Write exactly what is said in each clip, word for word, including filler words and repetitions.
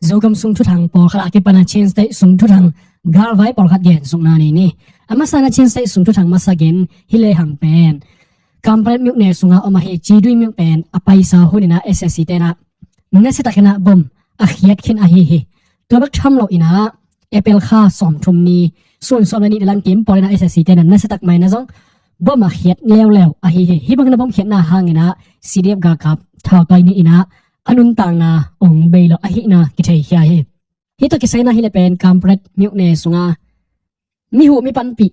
Zogam sung thuthang pawlkhat a kipana Chin State sung thuthang galvai pawlkhat gen sukna nei ni. A masana Chin State sung thuthang masa gen hi lehang pen Kanpetlet myone sunga om ahi Chidui myo pen a paisa hun ina S S C tena nasiatakina bom a khiat khin ahi hi. Tua bek tham lo ina April kha sawmthum ni sun sawm le nih le lang kim pawl ina S S C tena nasiatak maina zong bom a khiat leuleu ahi hi. Hih bangina bom khiatna hangina C D F galkap thautawi ni ina a nuntakna ong bei lo ahihna kitheikhia hi. Hih tawh kisaina hi le pen Kanpetlet myone sunga mihu mi panpih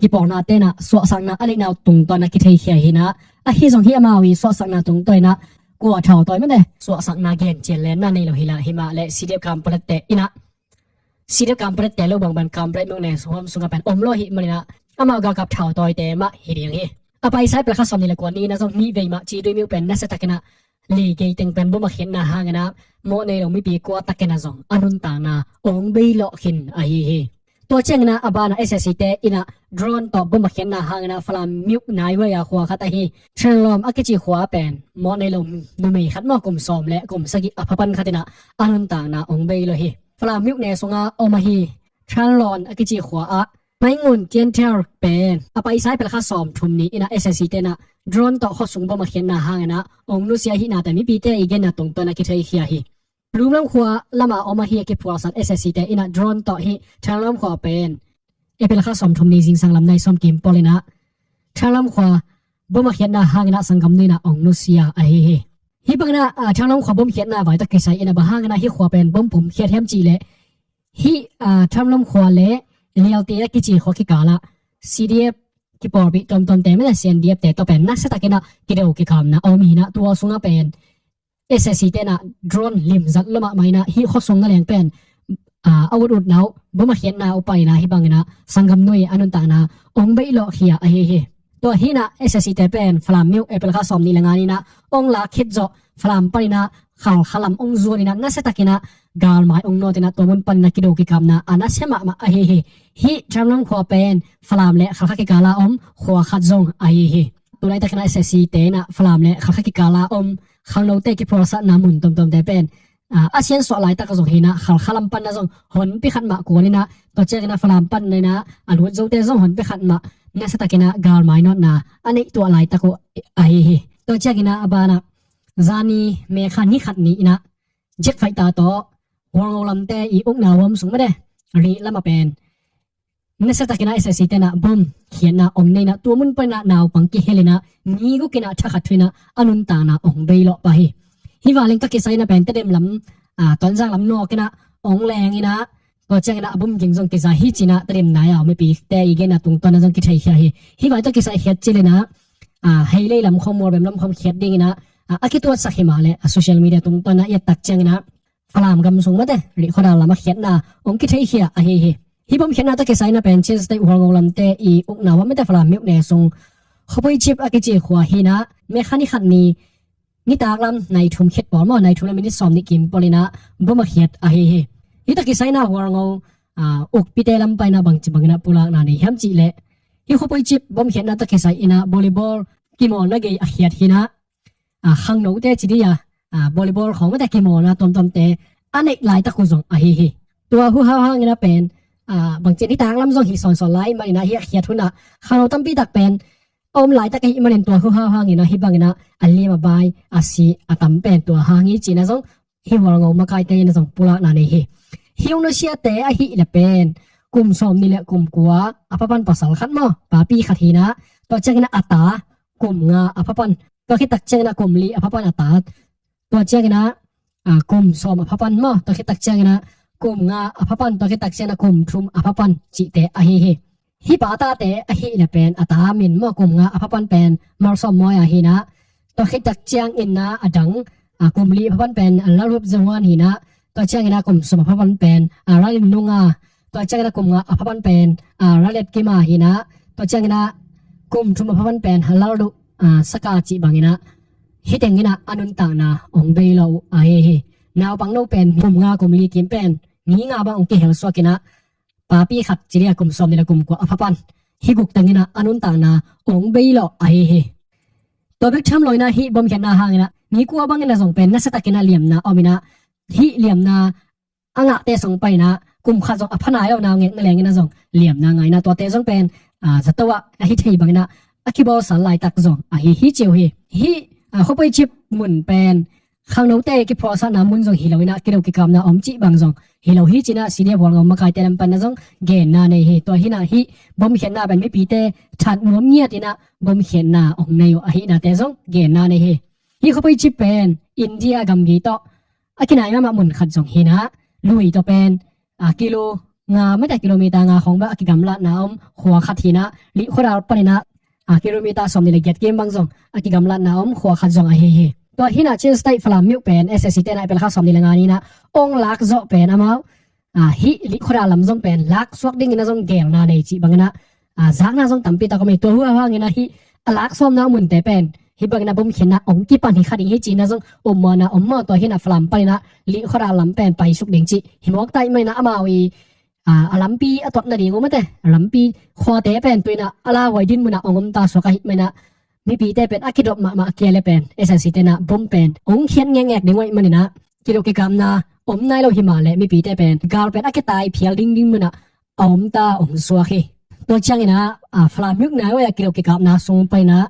kipawlna tena suahsakna a neihna uh tungtawna kitheikhia hina, ahi zong hi amau i suahsakna tungtawna kua thautawi mate suahsakna gen cian lenna nei lo hila himah le C D F Kanpetlet te ina C D F Kanpetlet te lo bangbang Kanpetlet myone huam sunga pen om lo hi manina amau galkap thautawi te mah hi ding hi. A paisa April kha sawm ni le kua ni ina zong nih vei mah Chidui myo pen nasiatakina lei gei teng pen bom a khiatna hangina mawh nei lo mipi kua takina zong a nuntakna ong bei lawh khin ahi hi. Tua ciangina a bana S S C te ina drone tawh bom a khiatna hangina Falam myo naihuai a khua khat ahi Thanlawm a kici khua pen mawh nei lo numei khat maw kum sawm le kum sagih a phapan khatina a nuntakna ong bei lawh hi. Falam myone sunga om ahi Thanlawm a kici khua ah Maingun Tianthar pen a paisa April kha sawmthum ni ina S S C tena drone tawh khuasung bom a khiatna hangina ong nusia hihna te mipite i genna tungtawna kitheikhia hi. Lumlam khua lama om ahi a kiphualsat S S C te ina drone tawh hi Thanlawm khua pen April kha sawmthum ni zingsang lam nai sawm kim pawl ina Thanlawm khua bom a khiatna hangina sanggam nu ina ong nusia ahi hi. Hih bangina Thanlawm khua bom khiatna vai tawh kisai ina bang hangina hih khua pen bom pum khiat hiam cih leh hih Thanlawm khua le Lialte a kici khua kikala C D F kipawlpih tuamtuamte mena C N D F te tawh pen nasiatakina kido kikamna a om hina tua sunga pen S S C tena drone limzat lo mahmah ina hih khuasung na leng pen a ut utna uh bom a khiatna uh paina hih bangina sanggam nu i a nuntakna ong bei lawh khia ahi hi. Tua hina S S C te pen Falam myo April kha sawm ni le nga ni ina ong lak khit zawh Falam panina Khalkha lam ong zuan ina nasiatakina galmai ong nawt ina tua mun panina kido kikamna a nasia mahmah ahi hi. Hih Thanlawm khua pen Falam le Khalkha kikala om khua khat zong ahi hi. Tulaitakina S S C te ina Falam le Khalkha kikala om khangnote kiphualsatna mun tuamtuamte pen a siansuah laitak zong hina Khalkha lam panna zong honpi khat mah kuan ina tua ciangina Falam panna ina a lut zote zong honpi khat mah nasiatakina galmai nawtna a neih tuah laitak uh ahi hi. Tua ciangina a bana zani mekha ni khat ni ina jet fighter tawh Hualngo lamte i ukna huam sung mate rih lama pen nasiatakina S S C tena bom khiatna ong neina tua mun panina naupang kihel ina mi guk ina thakhat thu ina a nuntakna ong bei lawh pah hi. Hih vanleng tawh kisai ina pen Tedim lam Tonzang lam nawk ina ong leng ina tua ciangina a bom ging zong kiza hi cina Tedim nai a om mipite i genna tungtawna zong kitheikhia hi. Hih vai tawh kisai khiat cil ina Heilei lam khawng Mualbem lam khawng khiat ding ina a kituatsak hi mah le a social media tungtawna i et tak ciangina Falam gam sung mate rih khuadal lama khiatna ong kitheikhia ahi hi. Hih bom khiatna tawh kisai ina pen Chin State Hualngo lamte i ukna huam mate Falam myone sung Khawpui Chip a kici khua hina mekha ni khat ni nitak lam nai thum khit pawl maw nai thum le minit sawm nih kim pawl ina bom a khiat ahi hi. Hih tawh kisai ina Hualngo ukpite lam paina bangci bangina pulakna nei hiam cih leh hih Khawpui Chip bom khiatna tawh kisai ina volleyball kimawlna gei a khiat hina khangnote ci dia volleyball khawng mate kimawlna tuamtuamte a neih laitak uh zong ahi hi. Tua huhau hangina pen bangci nitak lam zong hi sawnsawn lai manina hih a khiat huna khangno tampi tak pen a om laitak ahih manin tua huhau hangina hih bangina a lim a bai a si a tam pen tua hang hi cina zong hih Hualngo makaite ina zong pulakna nei hi. Hih ong nusiate ahih le pen kum sawm ni le kum kua a phapan pasal khat maw papi khat hina tua ciangina a ta kum nga a phapan tua khit tak ciangina kum li a phapan a ta tua ciangina kum sawm a phapan maw tua khit tak ciangina kum nga a phapan tua khit tak ciangina kum thum a phapan cihte ahi hi. Hih pa tate ahih le pen a ta min maw kum nga a phapan pen Malsawm Mawi a hina tua khit tak ciangina a dang kum li a phapan pen Lalhup Zahuan hina tua ciangina kum sawm a phapan pen Lalim Nunga tua ciangina kum nga a phapan pen Lalet Kima hina tua ciangina kum thum a phapan pen Lalduh Saka cih bangina hih tengina a nuntakna ong bei lo uh ahi hi. Naupang no pen kum nga kum li kim pen mi nga bang ong kihel suakina papi khat ci dia kum sawm ni le kum kua a phapan hih guk tengina a nuntakna ong bei lo ahi hi. Tua bek tham lo ina hih bom khiatna hangina mi kua bangina zong pen nasiatakina liamna omina hih liamna a ngahte sung paninah kum khat zong a pha nai lo nau ngekna lengin a zong liamna ngaina tuate zong pen, ah, zato ah a hi thei banginah a kibawlsal laitak zong a hi hi ci uh hi. Hi, ah, khuapui chip mun pen khangnote kiphualsakna mun zong hi loinah kilo kikapna om cih bang zong hi lo hi cinah senior bual ngam makaite lam panna zong genna nei hi. Tua hinah hih bomkhiatna pen mipite that nuam ngiatinah bomkhiatna ong nei uh ahihnate zong genna nei hi. Hih khuapui chip pen India gamgi tawh a kinai mahmah mun khat zong hinah lui tawh pen, ah, kilo nga mate kilometer nga khong bang a kigamlatna om khua khat hinah lih khuadal paninah, ah, kilometer sawmnih le giat kim bang zong a kigamlatna om khua khat zong a hi hi. Tua hinah Chin State Falam Myuk pen S S C tenah April kha sawmnih le nga ninah ong lak zawh pen amau, ah, hih lih khuadal lam zong pen lak suak dingin a zong gelna nei cih banginah, ah, zakna zong tampi tak om hi. Tua huahuanginah hih a lak sawmna munte pen hih banginah bomkhiatna ong kipan hi kha ding hi cinah zong om mawna om maw. Tua hinah Falam paninah lih khuadal lam pen paisuk ding cih hi mawk ta ih maninah amau i, ah, a lampi a tuat nading uh mate a lampi khuate pen tuinah a lauhuai din munah ong omta suak ahi maninah mipite pen a kidop mahmah kia le pen S S C tenah bom pen ong khiat ngekngek ding uh ahi maninah kilo kikapna om nai lo hi mah leh mipite pen gal pen a kitai phial dingding munah a omta ong suak hi. Tua cianginah, ah, Falam Myuk nai uh a kilo kikapna sung paninah,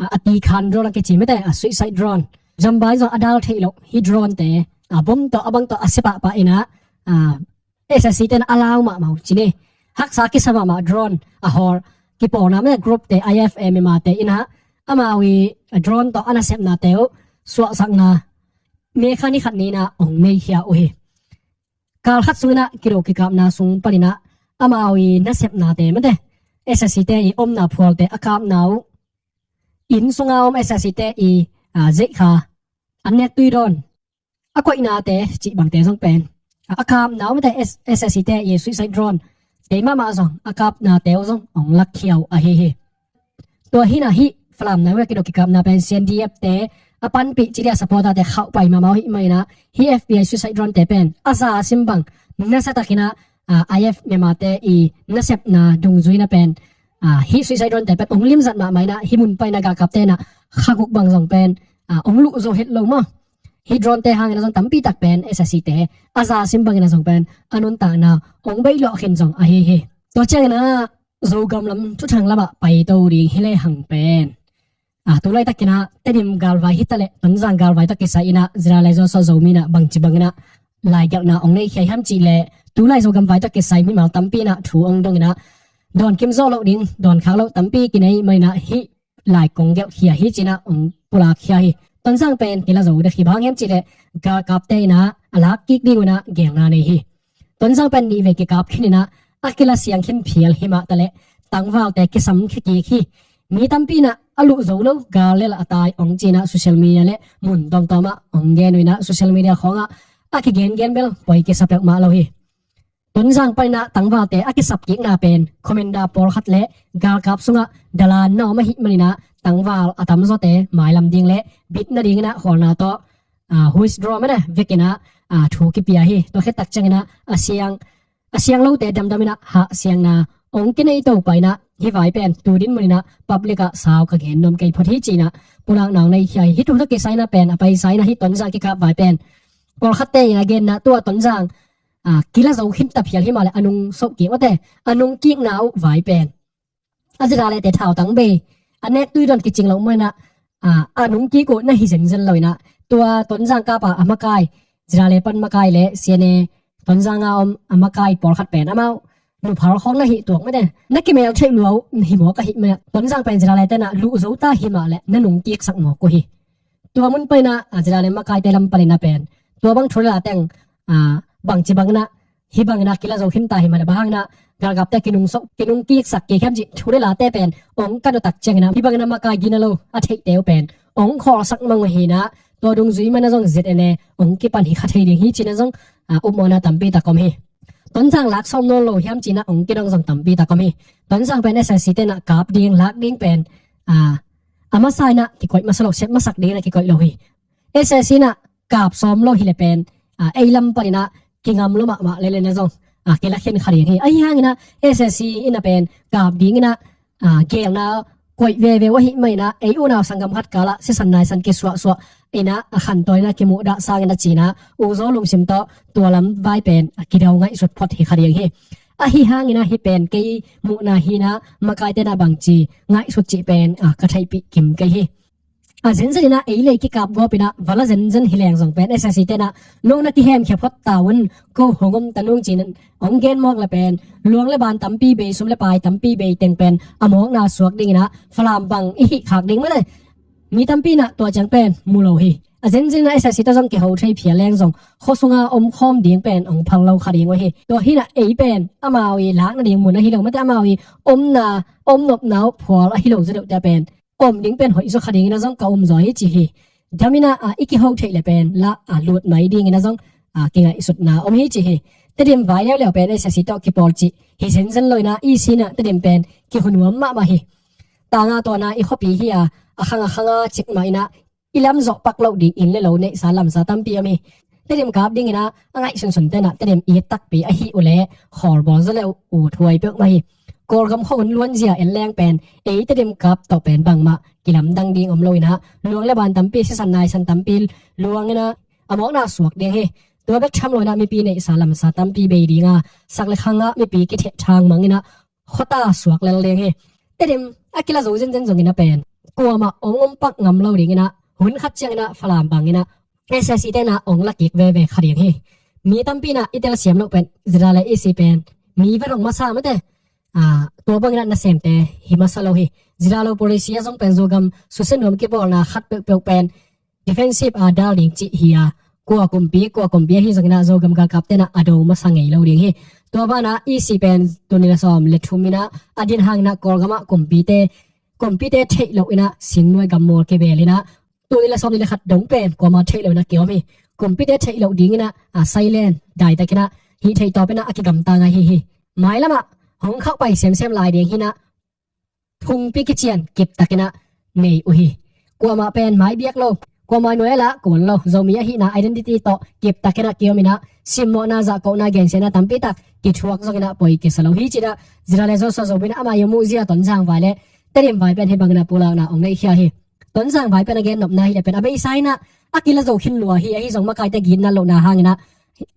ah, a tikhan drone a kici mate, ah, suicide drone. Zambai zong a dal theih loh hih dronete, ah, bom tawh a bang tawh a sia pahpah inah, ah, S S C tenah a lau mahmah uh ci ni. Haksa kisa mahmah drone a hawl kipawlna mate groupte I F M M-ate inah amau i, ah, drone tawh a nasepnate uh suahsakna mekha ni khat ninah ong neikhia uh hi. Kal khat sunginah kilo kikapna sung paninah amau i nasepnate mate S S C te i omna phualte a kapna uh inn sunga om S S C te i, ah, zeihkha an nek tui dawn a koihnate cih bangte zong pen, ah, a kapna uh mate S-, S S C te i suicide drone te mahmah zong a kapnate uh zong ong lakkhia uh ahi hi. Tua hinah hih Falam nai uh a kidok kikapna pen C N D F te a panpih ci dia supporter te khauh pai mahmah uh hi maninah hih F P I suicide drone te pen a za sim bang nasatakinah, ah, I F M-ate i nasepna dungzuina pen, ah, hih suicide drone te pen ong limzat mahmah inah hih mun paninah galkapte inah kha guk bang zong pen, ah, ong luh zo het lo maw. Hih drone te hangin a zong tampi tak pen S S C te a za sim bangin a zong pen a nuntakna ong beih luah khin zong ahi hi. Tua cianginah Zogam lam thuthang lamah paito ding hi lehang pen, ah, tu laitakinah Tedim galvai hitaleh Tonzang galvai tawh kisai inah Zira le Zosuah Zomi inah bangci banginah laigelhna ong neikhia hiam cihleh tu lai Zogam vai tawh kisai mimal tampi inah thu ong donginah dawnkim zawh loh ding dawnkhak loh tampi kinei maninah hih lai kong gelhkhia hi cinah ong pulakkhia hi. Tonzang pen kila zo dek hi bang hiam cihleh galkapte inah a lak kik ding unah gelna nei hi. Tonzang pen nih vei kikap khin inah a kila siang khin phial hi mah taleh tangvalte kisam khia kik hi. Mi tampi inah a luh zo lo gal lel a tai ong cinah social media le mun tawmtawmah ong gen uh inah social media khawngah a kigengen bel poi kisa peuhmah lo hi. Tonzang paninah tangvalte a kisap kikna pen commander pawlkhat le galkap sungah dalan na om ahi maninah tangval a tamzawte mailam ding le bit nadinginah khualna tawh, ah, withdraw mana vekinah, ah, thu kipia hi. Tua khit tak cianginah a siang, a siang lote damdaminah hah siangna ong kinei to painah hih vai pen tu din muninah public ah sau ka gen nuam kei phot hi cinah pulakna ong neikhia hi. Hih thu tawh kisaina pen a paisa inah hih Tonzang kikap vai pen pawlkhatte in a genna tua Tonzang, ah, kila zo khin ta phial hi mah le a nung soh kik mate a nung kikna uh vai pen a Zira le te thautang bei a nek tui dawn kicing lo maw inah, ah, a nung kik uh na hi zenzen lo inah tua Tonzang kapa a makai Zira le pan makai le C N A Tonzang a om a makai pawlkhat pen amau nuphal khawng na hih tuak mate na kimel theih lua uh hi mawk ahi mah. Tonzang pen Zira le tenah luh zo ta hi mah le na nung kiksak mawk uh hi. Tua mun painah, ah, Zira le makaite lam paninah pen tua bang thu le la teng, ah, bangci banginah hih banginah kila zo khin ta hi mah le bang hanginah galkapte kinung soh kinung kiksak kik hiam cih thu le late pen ong kan uh tak cianginah hih banginah makai gina lo a theihte uh pen ong khawlsak mang uh hinah tua dungzui manah zong Z N A ong kipan hi kha thei ding hi cinah zong, ah, upmawhna tampi tak om hi. Tonzang lak sawm nawn lo hiam cinah ong kidong zong tampi tak om hi. Tonzang pen S S C tenah kap ding lak ding pen, ah, a masa inah kikoih masa lo sep masak ding inah kikoih lo hi. S S C inah kap sawm lo hi le pen, ah, ei lam paninah kingam lo mahmah le le na zong, ah, kila khen kha ding hi. Ahi hanginah S S C inah pen kap dinginah, ah, gelna koih veve uh ahih manin ah, ei unau sanggam khat kalah sisan naisan kisuahsuah in ah, a khantawi in ah kimuhdah sangin a ci-in ah, U Zo lungsim tawh tua lam vai pen a kidau ngaihsut phot hi kha ding hi. Ahi hangin ah hih pen kei muhna hi-in ah, makaite in ah bangci ngaihsut cih pen, a, ka theihpih kim kei hi. A zenzen in ah ei le ei kikapgawp in ah va la zenzen hi leng zong pen S A C te in ah, no na kihemkhia phot ta un, ko hong om ta nung ci-in hong gen mawk le pen luang le ban tampi bei, sum le pai tampi bei teng pen a mawkna suak dingin ah Falam bang i hih khak ding mah le. Mi tampi in ah tua ciang pen mu lo hi. A zenzen in ah S A C te zong kiho thei phial leng zong khua sunga omkhawm ding pen hong phal lo kha ding uh hi. Tua hi-in ah ei pen amau i lakna ding mun ahi lo, mate amau i omna, om nopna uh phual ahi lo zaw deuhte pen om ding pen hoih zaw kha dingin ah zong ka um zaw hi ci hi. Dam in ah, a, i kiho theih le pen la, a, lut mai dingin ah zong, a, kingaihsutna om hi ci hi. Tedim vai leuleu pen S A C tawh kipawl cih hi zenzen lo in ah, E C in ah Tedim pen kiho nuam mahmah hi. Tanga tawn ah i khuapi hi a, a khang a khang a cikmah in ah i lamzawh pak loh ding inn le lo neihsa lamsa tampi om hi. Tedim kap dingin ah a ngaihsunsun te in ah Tedim it takpi ahi uh leh khawl bawl zaw le uh, uh thuai peuhmah hi. Kawlgam khua hun luanzia en leng pen ei Tedim kap tawh pen bangmah kilamdang ding om lo in ah, luang le ban tampi, sisan naisan tampi luang in ah a mawkna suak ding hi. Tua bek tham lo in ah mipi neihsa lamsa tampi bei ding a, sak le khang ah mipi kithehthang mang in ah khuata suak lel ding hi. Tedim a kila zo zenzen zongin ah pen kuamah hong om pak ngam lo dingin ah, hun khat ciangin ah Falam bangin ah S A C te in ah hong la kik veve kha ding hi. Mi tampi in ah i telsiam loh pen ZRA le E C pen mi va dong masa mate, a, tua bangin ah nasemte hi masa lo hi. ZRA lo policy ah zong pen Zogam susia nuam kipawlna khat peuhpeuh pen defensive a dal ding cih hi a, kua kumpi, kua kumpi ahi zongin ah Zogam galkapte in ah a do masa ngei lo ding hi. Tua banah E C pen tuni le sawm le thum in ah a din hangin ah Kawlgam ah kumpite, kumpite theih loh in ah singnuai gammual kibeel in ah tuni le sawm ni le khat dong pen kuama theih loh in ah kiom hi. Kumpite theih loh dingin ah, a, silent daitakin ah hih theih tawpin ah a kigamta ngai hi hi. Mailamah hong khauh pai semsem lai ding hi-in ah phungpi kician kiptakin ah nei uh hi. Kuamah pen mai biak lo, kuamah nuai a lah kuan lo, Zomi ahihna identity tawh kiptakin ah kiom in ah simmawhna, zahkohna, gensiatna tampi tak kithuak zongin ah poi kisa lo hi ci-in ah ZRA le Joshua Zomi in ah ama i muhzia Tonzang vai le Tedim vai pen hih bangin ah pulakna hong neihkhia hi. Tonzang vai pen a gen nopna hi le pen a beisa in ah a kila zo khin lua hi, ahi zong makaite gitna lohna hangin ah,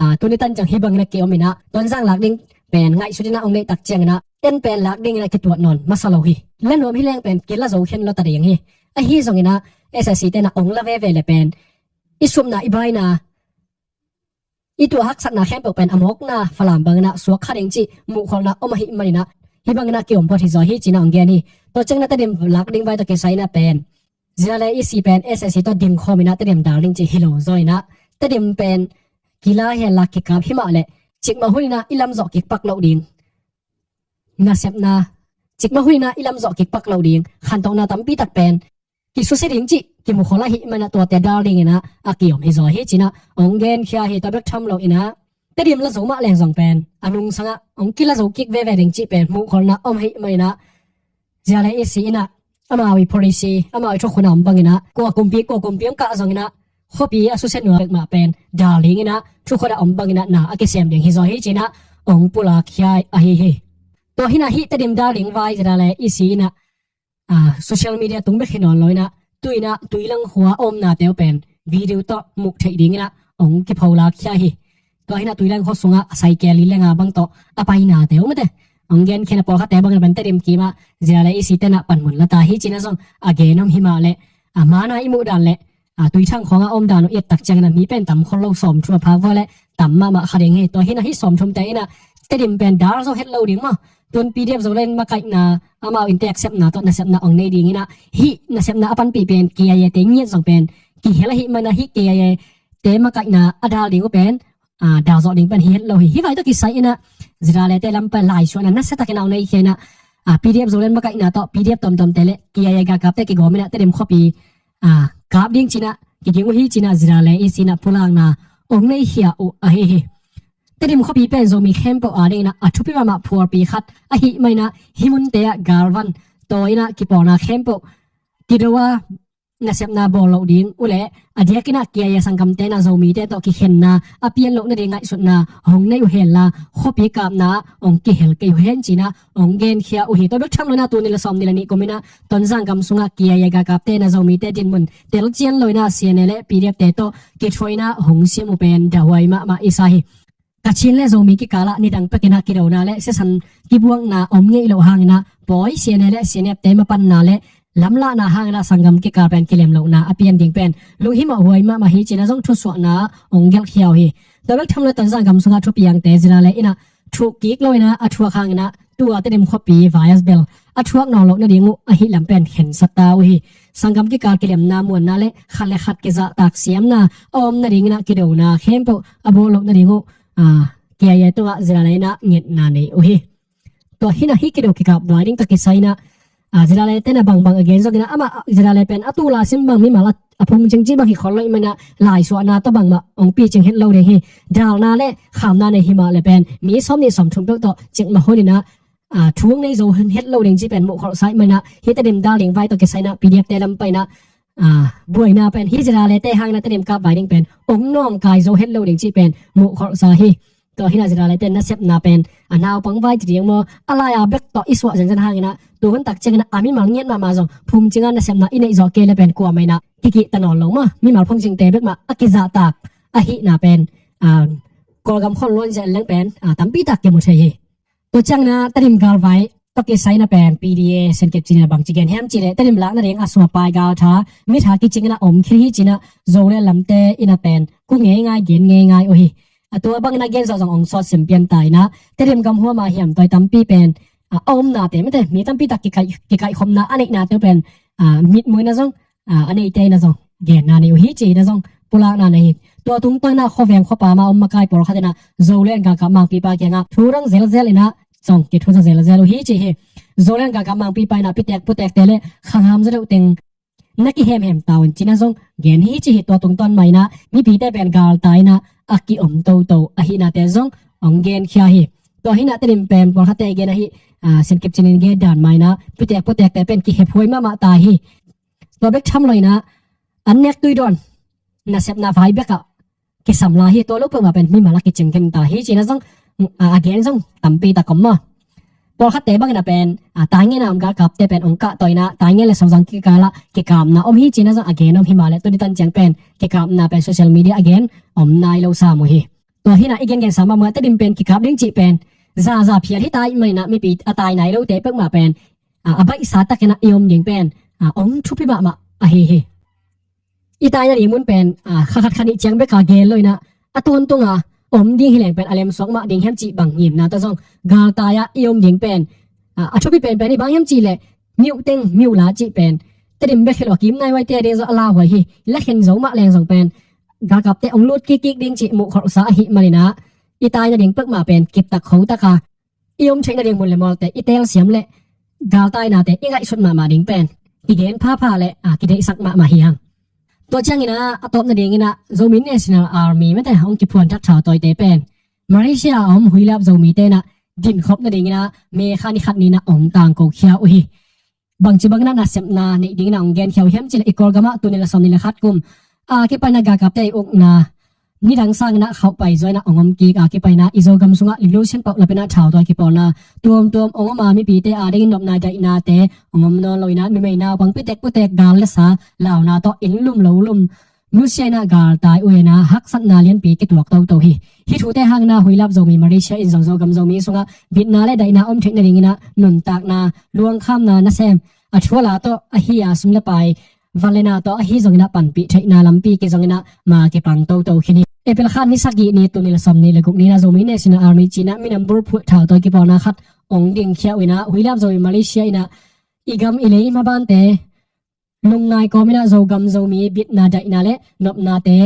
a, tuni tan ciang hih bangin ah kiom in ah Tonzang lak ding pen ngaihsut in ah hong neih tak ciangin ah en pen lak dingin ah kituat nawn masa lo hi. La nuam hi leng pen kila zo khin lo ta ding hi. Ahi zongin ah S A C te in ah hong la veve le pen i supna, i baina, i tuah haksatna khempeuh pen a mawkna Falam bangin ah suak kha ding cih muhkholhna om ahih manin ah hih bangin ah kiom phot hi zaw hi ci-in ah hong gen hi. Tua ciangin ah Tedim lak ding vai tawh kisai in ah pen ZRA le E C pen S A C tawh dingkhawm in ah Tedim dal ding cih hi lo zaw in ah, Tedim pen kila hen la kikap hi mah leh cikmah hun in ah i lamzawh kik pak loh ding nasepna, cikmah hun in ah i lamzawh kik pak loh ding khantohna tampi tak pen kisusia ding cih kimukhol ahih manin ah tuate dal dingin ah a kiom hi zaw hi ci-in ah hong genkhia hi. Tua bek tham lo in ah Tedim la zo mah leng zong pen a nungsang ah hong kila zo kik veve ding cih pen muhkholhna om ahih manin ah ZRA le E C in ah amau i policy, amau i thukhun a om bangin ah kua kumpi, kua kumpi hong kah zongin ah khuapi a susia nuam bek mah pen dal dingin ah thukhun a om bangin ah na a kisem ding hi zaw hi ci-in ah hong pulakkhia ahi hi. Tua hi-in ah hih Tedim dal ding vai ZRA le E C in ah, a, social media tung bek hi nawn lo in ah, tu-in ah Tuilang khua a omnate uh pen video tawh muh theih dingin ah hong kipholakkhia hi. Tua hi-in ah Tuilang khua sungah a saikel li le nga bang tawh a painate uh mate hong genkhia in ah pawlkhatte bangin ah pen Tedim kim ah ZRA le E C te in ah panmun la ta hi ci-in ah zong a gen om hi mah leh, a, mana i muh dan le, a, Tuithang khawng a om dan uh i et tak ciangin ah mi pen tam khol lo, sawmthum a phak vua leh tam mahmah kha ding hi. Tua hi-in ah hih sawmthumte in ah Tedim pen dal zo het lo ding maw. Tun P D F Zoland makaihna amau in teksepna tawh nasepna hong nei dingin ah hih nasepna a panpih pen K I A te ngiat zong pen kihel ahih manin ah hih K I A te makaihna a dal ding uh pen, a, dal zawh ding pen hi het lo hi. Hih vai tawh kisai in ah ZRA le te lam pen laisuahna nasia takin ah hong neikhia in ah, a, P D F Zoland makaihna tawh P D F tuamtuamte le K I A galkapte kigawm in ah Tedim khuapi, a, kap ding ci-in ah kiging uh hi ci-in ah ZRA le E C in ah pulakna hong neikhia uh ahi hi. Tedim khuapi pen Zomi khempeuh a dingin ah a thupi mahmah phualpi khat ahih manin ah hih munte ah galvan tawi in ah kipawlna khempeuh kido a, nasepna bawl loh ding uh leh a diakin ah K I A sanggamte in ah Zomite tawh kikhenna a pian loh nading ngaihsutna hong nei uh henla, khuapi kapna ah hong kihel kei uh hen ci-in ah hong genkhia uh hi. Tua bek tham lo in ah tul nih le sawmnih le nih kum in ah Tonzang gam sungah K I A galkapte in ah Zomite dinmun telcian lo in ah C N A le P D F te tawh kithuah in ah hong siam uh pen dahhuai mahmah i sa hi. Kachin le Zomi kikal ah nidang pek in ah kidona le sisan kibuakna om ngei loh hangin ah pawi C N A le C N F te mapanna le lamlahna hangin ah sanggam kikal pen kilem lohna a pian ding pen lunghimawh huai mahmah hi ci-in ah zong thusuahna hong gelhkhia uh hi. Tua bek tham lo Tonzang gam sungah thupiangte zila le in ah thuh kik lo in ah a thuak hangin ah tua Tedim khuapi vai-ah bel a thuak nawn loh nading uh ahi lam pen khensat ta uh hi. Sanggam kikal kilemna muanna le khat le khat kizahtak siamna a om nadingin ah kidona khempeuh a bawl loh nading uh, ah, K I A tungah zila le in ah ngetna nei uh hi. Tua hi in ah hih kido kikap vai ding tawh kisai in ah, ah, zila le te in ah bangbang a gen zongin ah amah zila le pen a tul a sim bang mimal a, a phungcing cih bang hi khol lo ahih manin ah laisuahna tawh bangmah hong picing het lo ding hi. Dalna le khamna nei hi mah le pen mi sawmnih sawmthum peuh tawh cikmah hon in ah, ah, thu hong nei zo het lo ding cih pen muh kholhsa ahih manin ah hih Tedim dal ding vai tawh kisai in ah P D F te lam pan in ah, ah, buaina pen hih zila le te hangin ah Tedim kap vai ding pen hong nawngkai zo het lo ding cih pen muh kholhsa hi. Tua hi in ah zila le te nasepna pen a naupang vai ci ding maw, a lai-a bek tawh i suah zenzen hangin ah tuhun tak ciangin ah a mimal ngiat mahmah zong phungcing a nasepna i neih zawh kei le pen kuamah in ah kikihta nawn lo maw, mimal phungcingte bek mah a kizahtak ahihna pen, ah, Kawlgam khol luan zia leng pen, ah, tampi tak kimu thei hi. Tua ciangin ah Tedim galvai tawh kisai in ah pen P D A Siankip Cin in ah bangci gen hiam cih leh Tedim lak nading a suapai galtha mitha kicing in ah om khit hi ci-in ah Zoland lamte in ah pen ku ngeingai gen ngeingai uh hi. A tua bangin ah gen zawh zong hong sawt sim pian ta in ah Tedim gam huam a hiam tawi tampi pen, ah, a omnate mite mi tampi tak kikaih, kikaihkhopna a neihnate uh pen, ah, mitmuh in ah zong, ah, a neite in ah zong genna nei uh hi ci-in ah zong pulakna nei hi. Tua tungtawn in ah khuaveng khuapa mah om makai pawlkhat in ah Zoland galkap mangpipa kiangah thu dang zelzel in ah zong kithuza zelzel uh hi ci hi. Zoland galkap mangpipa in ah pitek putekte le khangham zaw deuh teng na kihemhem ta un ci-in ah zong gen hi ci hi. Tua tungtawn mah in ah mipite pen galtai in ah a kiom toto ahihnate zong hong genkhia hi. Tua hi in ah Tedim pen pawlkhatte gen ahi, ah, Siankip Cin in gen dan mah in ah pitek putekte pen kihephuai mahmah ta hi. Tua bek tham lo in ah an nek tui dawn nasepna vai bek ah kisam lai hi. Tua lo peuhmah pen mimal a kicing khin ta hi ci-in ah zong, ah, a gen zong tampi tak om maw. Pawlkhatte bangin ah pen, ah, Taingen a om galkapte pen hong kahtawi in ah Taingen le Sozang kikal ah kikapna om hi ci-in ah zong a gen om hi mah leh tuni tan ciang pen kikapna pen social media a gen om nai lo sam uh hi. Tua hi in ah i gengen sa mahmah Tedim pen kikap ding cih pen zaza phial hi ta ahih manin ah mipi a tai nai lote peuhmah pen, ah, a baihsa takin ah i om ding pen, ah, hong thupi mahmah ahi hi. I taina ding mun pen, ah, kha khat kha nih ciang bek a gen lo in ah a tawntung a om ding hi leng pen a lemsuak mah ding hiam cih bang ngimna tawh zong galtai ah i om ding pen, ah, a thupi penpen hi bang hiam cih leh miuh teng miuh la cih pen Tedim bek hi lo a kim nai huaite ding zong a lauhuai hi. La khen zo mah leng zong pen galkapte hong lut kikkik ding cih muh kholhsa ahih manin ah i taina ding peuhmah pen kiptak khotak a i om theih nading mun le mualte i telsiam leh galtainate i ngaihsut mahmah ding pen kigen phapha le, ah, kideihsak mahmah hi hang. Tua ciangin ah a tawp nadingin ah Zomi National Army mite hong kiphuan thak thautawite pen Malaysia a om Huilap Zomite in ah dinkhop nadingin ah May kha ni khat ni in ah hong tangkokhia uh hi. Bangci bangin ah nasepna neih dingin ah hong genkhia uh hiam cih leh i Kawlgam ah tul nih le sawmnih le khat kum a kipan ah galkapte i ukna nidang sangin ah khauhpai zaw in ah hong om kik a kipan ah i Zogam sungah Revolution paulap in ah thautawi kipawlna tuamtuam hong om a mipite adingin nopna daihnate hong om nawn lo in ah numei naupang pitek putek gal le sa launa tawh inn lum lo lum nusia in ah galtai uh in ah haksatna lianpi kituak toto hi. Hih thute hangin ah Huilap Zomi Malaysia in zong Zogam Zomi sungah bitna le daihna om theih nadingin ah nuntakna luangkhamna nasem a thuala tawh ahi a sum le pai van le na tawh ahi zongin ah panpih theihna lampi kizongin ah ma kipang toto khin hi. April kha ni sagih ni tul nih le sawmnih le guk ni in ah Zomi National Army ci-in ah minam bulphuh thautawi kipawlna khat hong dingkhia uh in ah Huilap Zomi Malaysia in ah i gam i lei i mabante lungngai kawmin ah Zogam Zomi bitna daihna le nopnate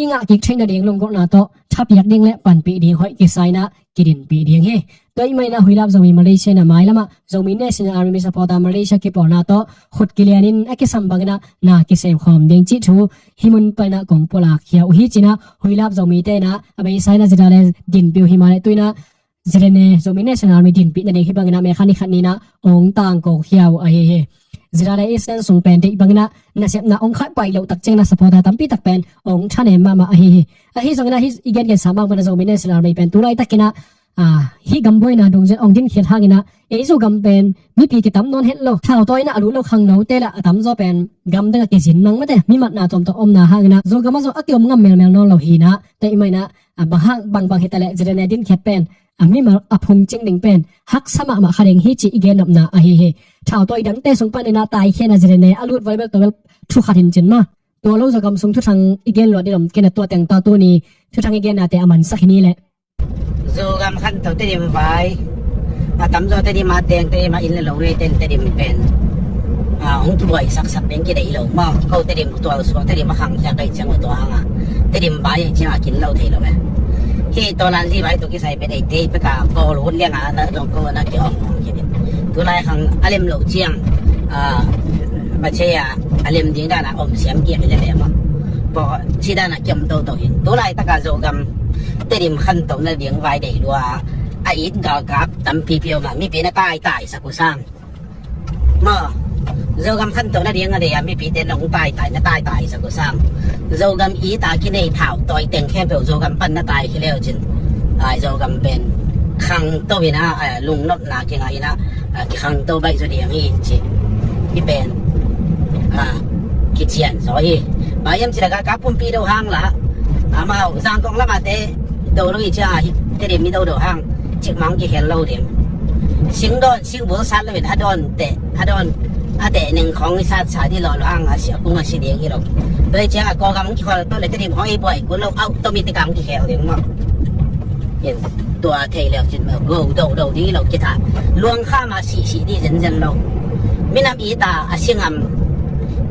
i ngah kik theih nading lunggulhna tawh thapiak ding le panpih ding hoih kisa in ah kidinpih ding hi. Tua ahih manin ah Huilap Zomi Malaysia in ah mailam ah Zomi National Army supporter Malaysia kipawlna tawh khut kilianin a kisam bangin ah na kisem khawm ding cih thu hih mun pan ah kong pulakkhia uh hi ci-in ah Huilap Zomite in ah a beisa in ah zida le dinpih uh hi mah leh tu in ah ZNA, Zomi National Army dinpih nading hih bangin ah May kha ni khat ni in ah hong tangkokhia uh ahi hi. ZRA Eastern sung pen deih bangin ah nasepna hong khaih paih loh tak ciangin ah supporter tampi tak pen hong thanem mahmah ahi hi. Ahi zongin ah hih i gengen sa mah bangin ah Zomi National Army pen tu laitakin ah, ah, hih gam buaina dungzui in hong dinkhiat hangin ah ei Zogam pen mipi kitam nawn het lo, thautawi in ah a lut lo khangnote lah a tamzaw pen gamdang ah kizin mang mate, mi matna tuamtuam omna hangin ah Zogam ah zong a kiom ngam melmel nawn lo hi in ah, tua ahih manin ah, ah, bang hang bangbang hi ta leh ZRA dinkhiat pen a mimal a phungcing ding pen haksa mahmah kha ding hi cih i gennopna ahi hi. Thautawi dangte sung panin ah taikhia in ah ZRA a lut val bel tua bel thu khat hi in cin maw. Tua lo Zogam sung thuthang i gen luat ding om kei in ah, tua teng tawh tuni thuthang i gennate a mansak hi ni leh. Zogam khanto Tedim vai, a tamzaw Tedim a teng, Tedim a inn le lo nei ten Tedim pen, ah, hong thubuai saksak ding kideih lo maw. Ko Tedim tualsuak, Tedim a khangkhia ka hih ciang uh tua hang a Tedim vai ahih ciang a kin lo thei lo e. Hih Tawlanzi vai tawh kisai pen eite pek a Kawlhun liang a na dong ko na kiawm hong kidin. Tulai khang a lem loh ciang, ah, Bachei a a lem ding dan a om siam kiam hi lel e maw. Pawh ci dan a kiam toto hi. Tulai tak a Zogam Tedim khanto nading vai deih lua a it galkap tampipi om a, mipi na taitai sak uh sang maw. Zogam khanto nading a deih a mipite nong taitai, na taitai sak uh sang. Zogam it a kinei thautawi teng khempeuh Zogam pan na taikhia le uh cin, ai, Zogam pen khangto in ah, ai, lungnopna kingah in ah, ah, kikhangto baih zaw ding hi ci. Hih pen, ah, kician zaw hi. Bang hiam cih leh galkap pumpi do hang lah, amau Zangkong lam a te do lo hi ci a, hih Tedim mi do do hang cikmah hong kikhel lo ding. Sing dawn, sing bul sat lo in a dawn teh, a dawn a teh ning khawng i sat sa dih lo lo hang a si, a kung a si ding hi lo. Tua hi ciang a Kawlgam hong kikhol to leh Tedim khawng i buai kul lo, automatic a hong kikhel ding maw. Tua thei leu cin mah go do do ding hi lo, kitha luang kha mah sihsih dih zenzen lo. Minam it a a si ngam,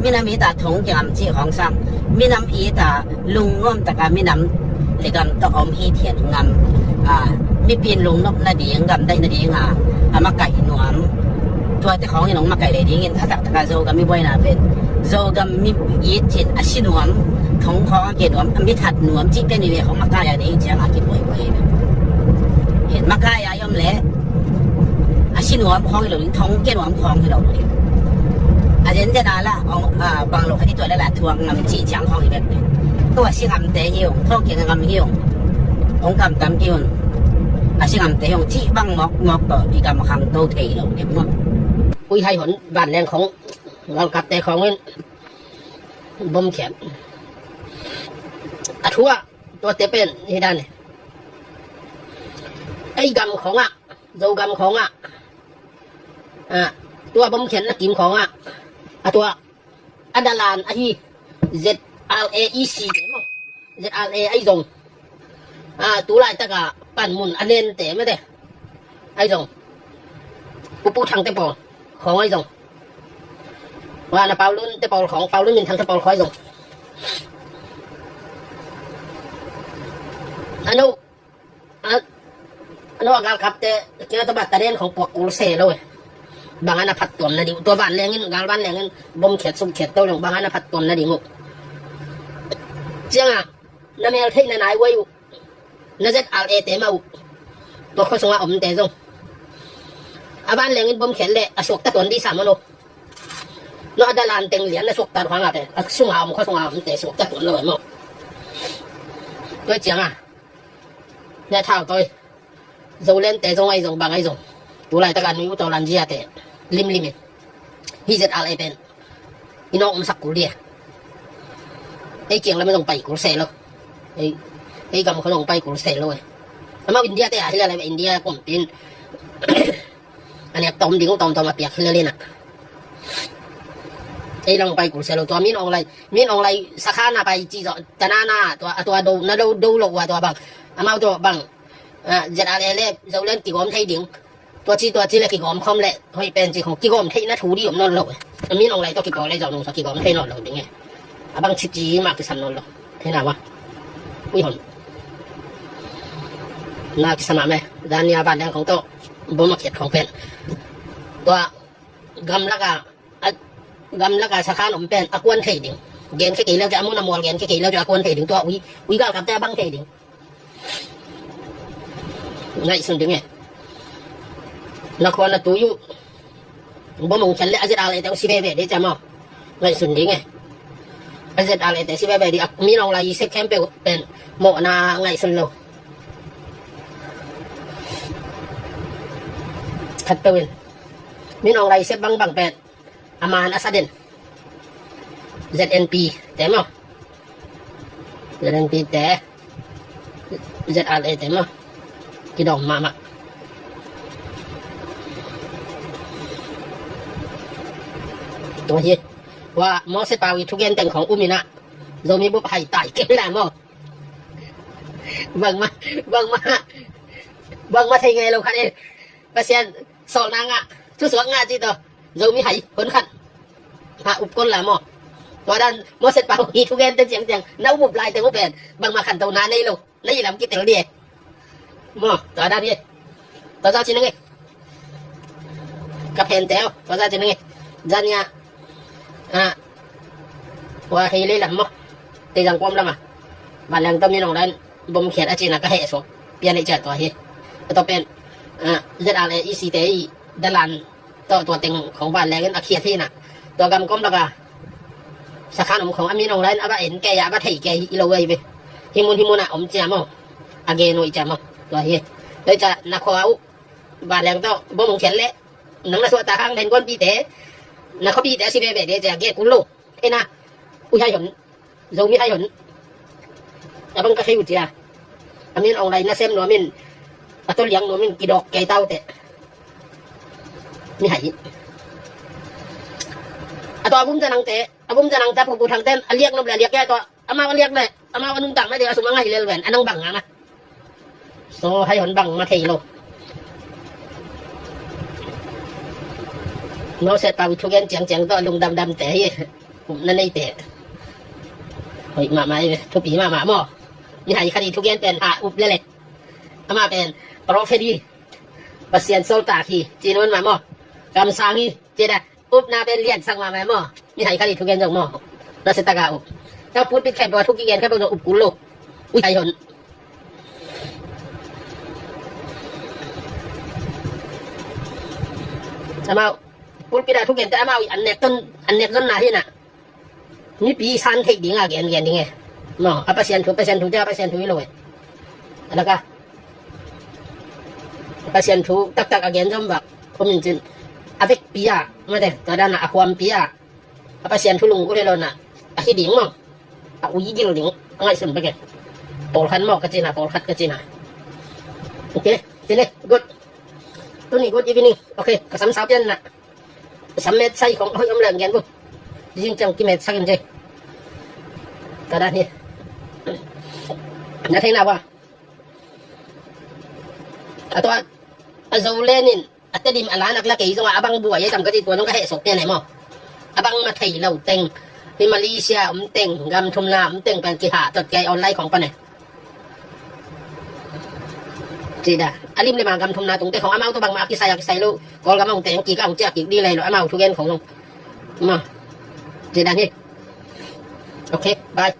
minam it a thong kingam cih khawng sang, minam it a lungnuam tak a minam le gam tawh om hithiat ngam, a, mipi in lungnop nading, gamdaih nading a a makaih nuam. Tuate khawng in hong makaih leh ding in a taktak a Zogam i buaina pen Zogam mi it cin a si nuam, thong khawng a ke nuam, a mi that nuam cih pen i ve khawng makai a nei ciang a kibuaibuai hi. Makai a i om leh a si nuam khawng hi lo ding, thong ke nuam khawng hi lo ding. A zenzen a lah, a, bang lo khat i tuah leh lah thuak ngam cih ciang khawng hi bek ding. Tua a si ngamte hi ung, thong ke ngam hi ung, hong kamtam kei un. A si ngamte hi ung cih bang mawkmawk tawh i gam khangto thei lo ding maw. Ui hai hon vanleng khawng, galkapte khawng in bom khiat a thu ah, tuate pen hi dan hi. Ei gam khawng ah, Zogam khawng ah, ah, tua bom khiatna kim khawng ah, a tua a dalan ahi ZRA i si te maw, ZRA ahi zong, ah, tulai tak a panmun a nente mate ahi zong, Pu Pu Thang te pawl khawng ahi zong, wa na Paulun te pawl khawng, Paulun Min Thang te pawl khawng ahi zong, a no, a, a no a galkapte kina tawh battalion khawng puak kul se lo e. Bang a na phattuam nading, tua vanleng in, gal vanleng in bom khiat suk khiat to lo, bang a na phattuam nading uh. Ciang a na mel theih na nai uai uh, na ZRA te mah uh, tua khua sung a omte zong a vanleng in bom khiat leh a suakta tuan dih sam a no. No a dalan teng lian na suakta hang a pen a sung a om, khua sung a omte suakta tuan lo e maw. Tua ciang a na thautawi Zoland te zong ahi zong, bang ahi zong, tulai tak a nui uh tawh lan zia te limlim in hih ZRA pen i nawk omsak kul dih e. Ei kiang lam a zong pai kul se lo. Ei, ei gam khawng zong pai kul se lo e. Amau India te a hi leh lai, India kumpi in a nek tawm ding, tawmtawm a piak hi lel in ah, ei lam pai kul se lo. Tua Min Aung Hlaing, Min Aung Hlaing sakhan a pai ci zawh, tanana tua, a tua do na do, do lo uh a tua bang, amau tua bang, ah, ZRA le Zoland kigawm thei ding, tua ci tua ci le kigawm khawm le hoih pen ci khawng, kigawm theihna thu dih om nawn lo e. Min Aung Hlaing tawh kipawl le zawh nung sa kigawm thei nawn lo ding e. A bang ci ci mah kisam nawn lo. Thei na wa. Ui hon. Na kisam a me. Dan nia vanleng khawng tawh bom a khiat khawng pen, tua gamlak a, a, gamlak a sakhan om pen a kuan thei ding. Gen khe kei leu ci a, a mun a mual gen khe kei leu ci a kuan thei ding. Tua ui, ui galkapte a bang thei ding. Ngaihsun ding e. Na khua na tui uh, Bom hong khiat leh a Z R A te hong si veve ding cia maw. Ngaihsun ding e. A Z R A te si veve ding, a Min Aung Hlaing i sep khempeuh pen mawhna ngaihsun lo. Khatpeuh in Min Aung Hlaing i sep bangbang pen a man a sa den. Z N P te maw. Z N P te, Z R A te maw. Kidawm mahmah. Tua hi. Wa, Moses Pau i thugen teng khong um in ah, Zomi bup hai tai kei la maw. Bangmah, bangmah, bangmah thei ngei lo khat e. Pasian sawlna ngah, thusuak ngah ci tawh Zomi hai hon khat ha up kol la maw. Tua dan Moses Pau i thugen teng ciangciang na up up lai teng uh pen bangmah khanto na nei lo. Na i lam kitel ding e. Maw, tua dan hi. Tua zah ci ning e. Ka phen teu, tua zah ci ning e. Zan ya. Ah. Wa hei lei lam maw. Tei zang kuam lam a. Vanleng tawh Min Aung Hlaing bom khiat a cina ka heh suak pian ei cia tua hi. A tua pen, ah, Z R A i si te i dalan tawh tua teng khong vanleng in a khiat hi na. Tua gam kom laka sakhan om khong a Min Aung Hlaing a va en kei a va thei kei i lo ei ve. Hi mun hi mun a om cia maw. A gen uh i cia maw. Tua hi. Tua i cia na khua uh vanleng tawh bom hong khiat leh nang na suahtak hang len guanpite na khuapite a si veve ding cia gen kul lo. Ena. Ui hai hon. Zomi hai hon. A bang ka thei uh cia. A Min Aung Hlaing nasem nuam in, a tawliang nuam in kidawk kei taute. Mi hai. A tua a bum zanangte, a bum zanangte a pupu thangten a liak nop le a liak kei a tua. Amau a liak le amau a nungtak mah ding a sum a ngai lel ven a nang bang ngama. So hai hon bangmah thei lo. Moses Pau i thugen ciangciang tawh lungdamdamte hi. Upna neite. Hoih mahmah hi ve, thupi mahmah maw. Mi hai khat i thugen pen ha up lele. Amah pen prophet hi. Pasian sawltak hi. Ci nuam mahmah maw. Kamsang hi. Ci da. Upna pen liansak mahmah maw. Mi hai khat i thugen zong maw. Na se taka up. Tau pulpit khempeuh a thu kigen khempeuh zong up kul lo. Ui hai hon. Amau pulpit a thugente amau i an nek ton, an nek zonna hi na. Mipi san theih ding a gen gen ding e. Maw, a Pasian thu, Pasian thu cia, a Pasian thu hi lo e. A laka a Pasian thu taktak a gen zom vak. Khumin cin a vekpi a mate, tua dana a khuampi a a Pasian thu lunggulh hi lo na. A hi ding maw. A ui gil ding. A ngaihsun bek e. Pawlkhat maw ka cina, pawlkhat ka cina. Ok, cine, good. Tuni good evening. Ok, ka sam sau pian na. Sam met sai khong hoih om leng gen bu. Zing ciang ki met sak in je. Ka dan hi. Na thei na wa. A tua a zo lenin a Tedim a lanak la kei zong a bang buai e tam ka ti tua zong ka heh sok pian e maw. A bang ma thei lo teng. Hi Malaysia om teng, gam thumna om teng pen kihah tot kei online khong pan e. Ci da. A lim le ma gam thumna tungte khong amau tawh bangmah a kisai a kisai lo. Kawlgam a hong teng kik a hong ciah kik dih lei lo amau thugen khong zong. Ma. Ci da hi. Ok, bye.